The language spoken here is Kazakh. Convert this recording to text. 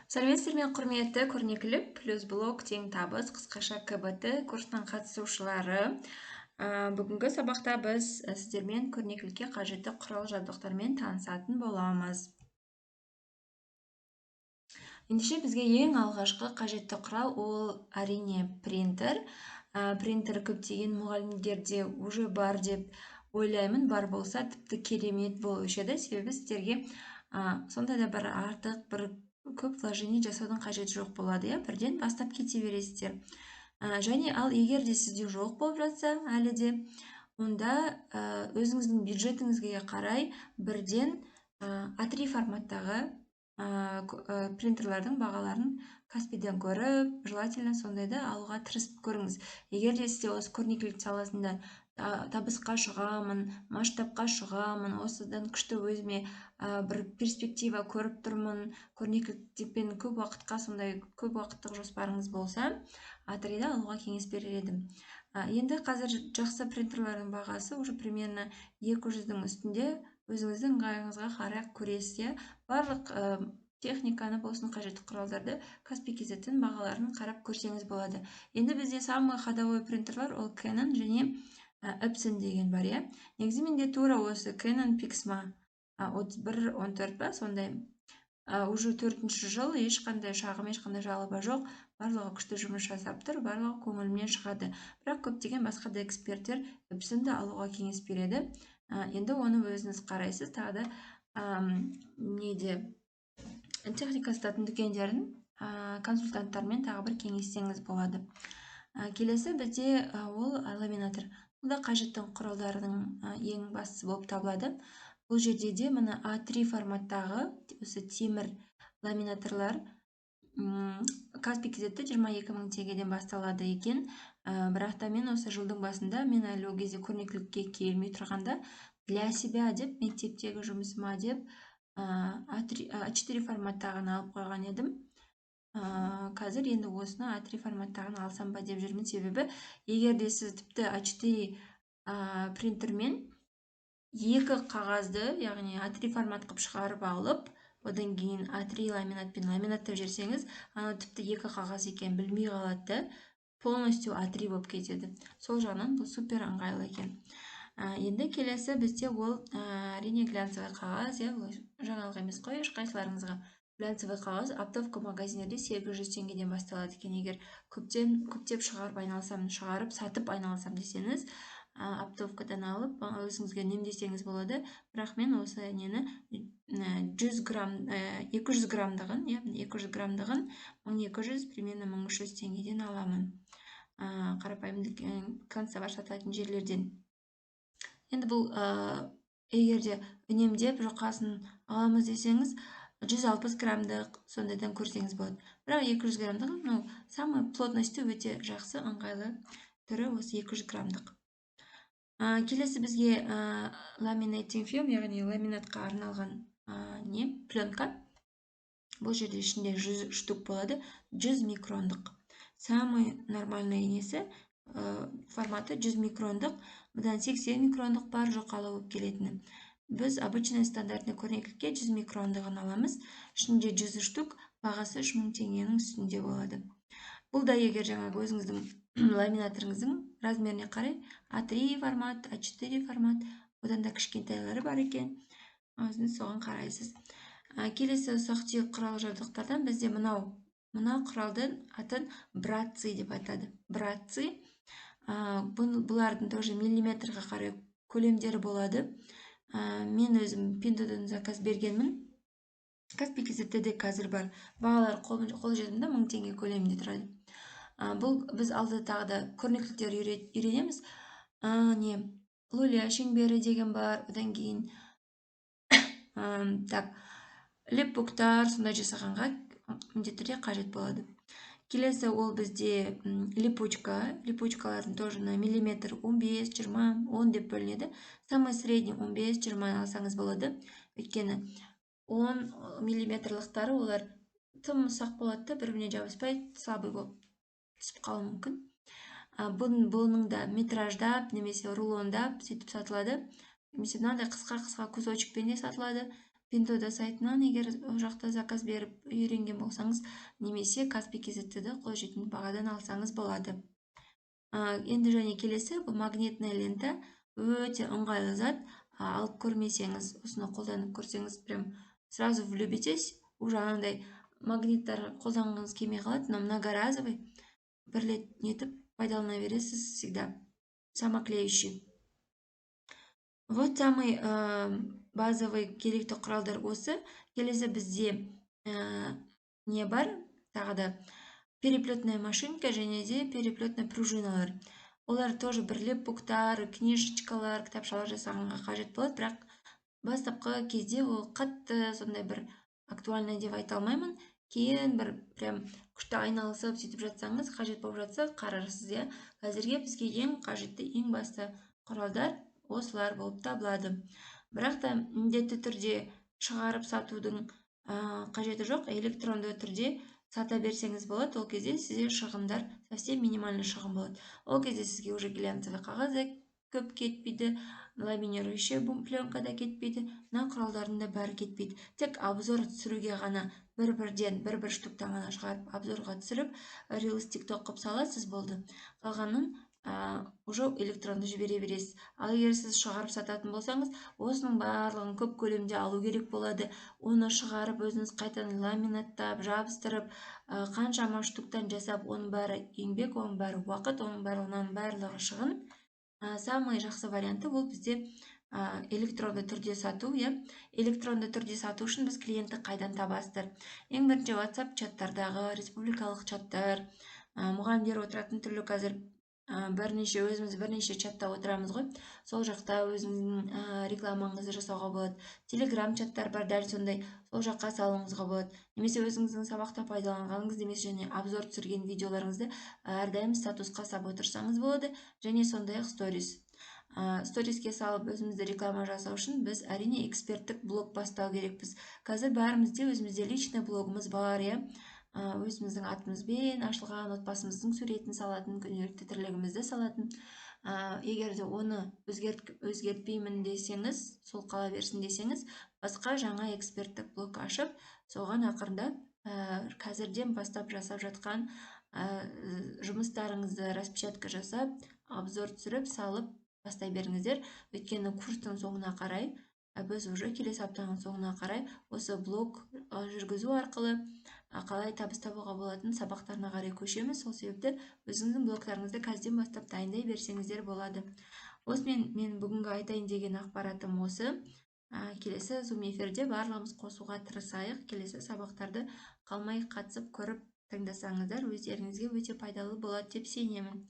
Сәлеметсіздер ме, құрметті «Көрнекілік плюс блог тең табыс», қысқаша КБТ курсының қатысушылары! Бүгінгі сабақта біз сіздермен көрнекілікке қажетті құрал жабдықтармен танысатын боламыз. Ендеше, бізге ең алғашқы қажетті құрал ол, әрине, принтер. Принтер көптеген мұғалімдерде уже бар деп ойлаймын. Бар болса, тіпті керемет болушы еді, себебі сіздерге сондай да бір артық бір көп вложение жасаудың қажеті жоқ болады, иә, бірден бастап кете бересіздер. Және ал егер де сізде жоқ болып жатса әлі де, онда өзіңіздің бюджетіңізге қарай бірден А3 форматтағы принтерлердің бағаларын Каспийден көріп, желательно сондайды алуға тырысып көріңіз. Егер де сізде осы көрнекілік саласында табысқа шығамын, масштабқа шығамын, осыдан күшті өзіме бір перспектива көріп тұрмын, көрнекілікпен көп уақытқа сондай көп уақыттық жоспарыңыз болса, А3-ді алуға кеңес берер едім. Енді қазір жақсы принтерлердің бағасы уже примерно 200-дің үстінде. Өзіңіздің ыңғайыңызға қарай көресіз, иә. Барлық техниканы болсын, қажетті құралдарды Каспий kz бағаларын қарап көрсеңіз болады. Енді бізде самый ходовой принтерлар ол Canon және Epson деген бар, иә. Негізі менде тура осы Canon Pixma 3114 па, сондай, уже төртінші жыл, ешқандай шағым, ешқандай жалоба жоқ, барлығы күшті жұмыс жасап тұр, барлығы көңілімнен шығады. Бірақ көптеген басқа да эксперттер Epsonды алуға кеңес береді. Енді оны өзіңіз қарайсыз. Тағы да неде, техника сататын дүкендердің консультанттарымен тағы бір кеңессеңіз болады. Келесі бізде ол ламинатор. Бұл да қажетті құралдардың ең бастысы болып табылады. Бұл жерде де мына А3 форматтағы осы темір ламинаторлар Каспий kz 22 000 теңгеден басталады екен. Бірақ та мен осы жылдың басында, мен әлі ол кезде көрнекілікке келмей тұрғанда, для себя деп, мектептегі жұмысыма деп А4 форматтағыны алып қойған едім. Қазір енді осыны А3 форматтағын алсам ба деп жүрмін, себебі егер де сіз тіпті А4 принтермен екі қағазды, яғни А3 формат қылып шығарып алып, одан кейін А3 ламинатпен ламинаттап жіберсеңіз, анау тіпті екі қағаз екенін білмей қалады да, полностью А3 болып кетеді. Сол жағынан бұл супер ыңғайлы екен. Енді келесі бізде ол, әрине, глянцевый қағаз, иә. Бұл жаңалық емес қой ешқайсыларыңызға. Глянцевый қағаз оптовка магазиндерде 800 теңгеден басталады екен. Егер көптен көптеп шығарып айналысамын, шығарып сатып айналысамын десеңіз, оптовкадан алып, өзіңізге үнемдесеңіз болады. Бірақ мен осы нені, 100 грамм, 200 граммдығын, иә, 200 граммдығын 1200, примерно 1300 теңгеден аламын қарапайым канцтовар сататын жерлерден. Енді бұл егер де үнемдеп, жұқасын аламыз десеңіз, 160 граммдық сондайдан көрсеңіз болады. Бірақ 200 граммдығы, ну, самый плотності өте жақсы, ыңғайлы түрі осы 200 граммдық. Келесі бізге laminating film, яғни ламинатқа арналған не, пленка. Бұл жерде ішінде 100 штук болады, 100 микрондық. Самый нормальный несі, форматы 100 микрондық. Бұдан 80 микрондық бар, жұқалау болып келетіні. Біз обычный стандартный көрнекілікке 100 микрондығын аламыз. Ішінде 100 штук, бағасы 3000 теңгенің үстінде болады. Бұл да егер жаңағы өзіңіздің ламинаторыңыздың размеріне қарай, А3 формат, А4 формат, одан да кішкентайлары бар екен, өзіңіз соған қарайсыз. Келесі ұсақ түйек құрал жабдықтардан бізде мынау, мына құралдың атын братцы деп атады, братцы. Бұлардың тоже миллиметрға қарай көлемдері болады. Мен өзім Пиндуодуодан заказ бергенмін, Каспий kz де қазір бар, бағалары қолжетімді, 1000 теңге көлемінде тұрады. Бұл біз алда тағы да көрнекіліктер үйренеміз. Не, лулия шеңбері деген бар, одан кейін так, лепбуктар сондай жасағанға міндетті түрде қажет болады. Келесі ол бізде липучка. Липучкалардың тоже на миллиметр 15, 20, 10 деп бөлінеді. Самый средний 15, 20 алсаңыз болады, өйткені 10 миллиметрлықтары олар тым ұсақ болады да, бір біріне жабыспай, слабый болып түсіп қалуы мүмкін. Бұның да метраждап немесе рулондап сөйтіп сатылады, немесе мынандай қысқа қысқа кусочекпен де сатылады. Пиндуодуо сайтынан, егер ол жақта заказ беріп үйренген болсаңыз, немесе Каспи kz-ті қолжетімді бағадан алсаңыз болады. Енді және келесі бұл магнитная лента, өте ыңғайлы зат. Алып көрмесеңіз, осыны қолданып көрсеңіз, прям сразу влюбитесь. Уже анандай магниттар қолданғыңыз келмей қалады. Мынау многоразовый, бір рет нетіп пайдалана бересіз всегда, самоклеющий. Вот самый базовый керекті құралдар осы. Келесі бізде не бар тағы да? Переплетная машинка және де переплетная пружиналар. Олар тоже бір лепбуктар, книжечкалар, кітапшалар жасағанға қажет болады, бірақ бастапқы кезде ол қатты сондай бір актуальный деп айта алмаймын. Кейін бір прям күшті айналысып, сөйтіп жатсаңыз, қажет болып жатса, қарарсыз, иә. Әзірге бізге ең қажетті, ең басты құралдар осылар болып табылады. Бірақ та міндетті түрде шығарып сатудың қажеті жоқ, электронды түрде сата берсеңіз болады. Ол кезде сізде шығындар совсем минимальный шығын болады. Ол кезде сізге уже глянцевый қағаз да көп кетпейді, ламинирующий пленка да кетпейді, мына құралдардың да бәрі кетпейді. Тек обзор түсіруге ғана бір бірден, бір бір штуктан ғана шығарып, обзорға түсіріп, рилс, тикток қылып саласыз, болды. Қалғанын уже электронды жібере бересіз. Ал егер сіз шығарып сататын болсаңыз, осының барлығын көп көлемде алу керек болады. Оны шығарып, өзіңіз қайтадан ламинаттап, жабыстырып, қаншама штуктан жасап, оның бәрі еңбек, оның бәрі уақыт, оның барлығынан барлығы шығын. Самый жақсы варианты ол бізде электронды түрде сату, иә. Электронды түрде сату үшін біз клиентті қайдан табасыздар? Ең бірінші WhatsApp чаттардағы, республикалық чаттар, мұғалімдер отыратын түрлі, қазір бірнеше, өзіміз бірнеше чатта отырамыз ғой, сол жақта өзіңіздің рекламаңызды жасауға болады. Телеграм чаттар бар, дәл сондай, сол жаққа салуыңызға болады. Немесе өзіңіздің сабақта пайдаланғаныңыз немесе және обзор түсірген видеоларыңызды әрдайым статусқа салып отырсаңыз болады. Және сондай ақ сториске салып, өзімізді реклама жасау үшін біз, әрине, эксперттік блог бастау керекпіз. Қазір бәрімізде өзімізде личный блогымыз бар, иә, өзіміздің атымызбен ашылған, отбасымыздың суретін салатын, күнделікті тірлігімізді салатын. Егер де оны өзгертпеймін десеңіз, сол қала берсін десеңіз, басқа жаңа эксперттік блог ашып, соған ақырындап қазірден бастап жасап жатқан жұмыстарыңызды распечатка жасап, обзор түсіріп, салып бастай беріңіздер. Өйткені курстың соңына қарай, біз уже келесі аптаның соңына қарай осы блог жүргізу арқылы қалай табыс табуға болатын сабақтарына қарай көшеміз. Сол себепті өзіңіздің блогтарыңызды қазірден бастап дайындай берсеңіздер болады. Осымен мен бүгінгі айтайын деген ақпаратым осы. Келесі зум эфирде барлығымыз қосуға тырысайық. Келесі сабақтарды қалмай қатысып, көріп, тыңдасаңыздар, өздеріңізге өте пайдалы болады деп сенемін.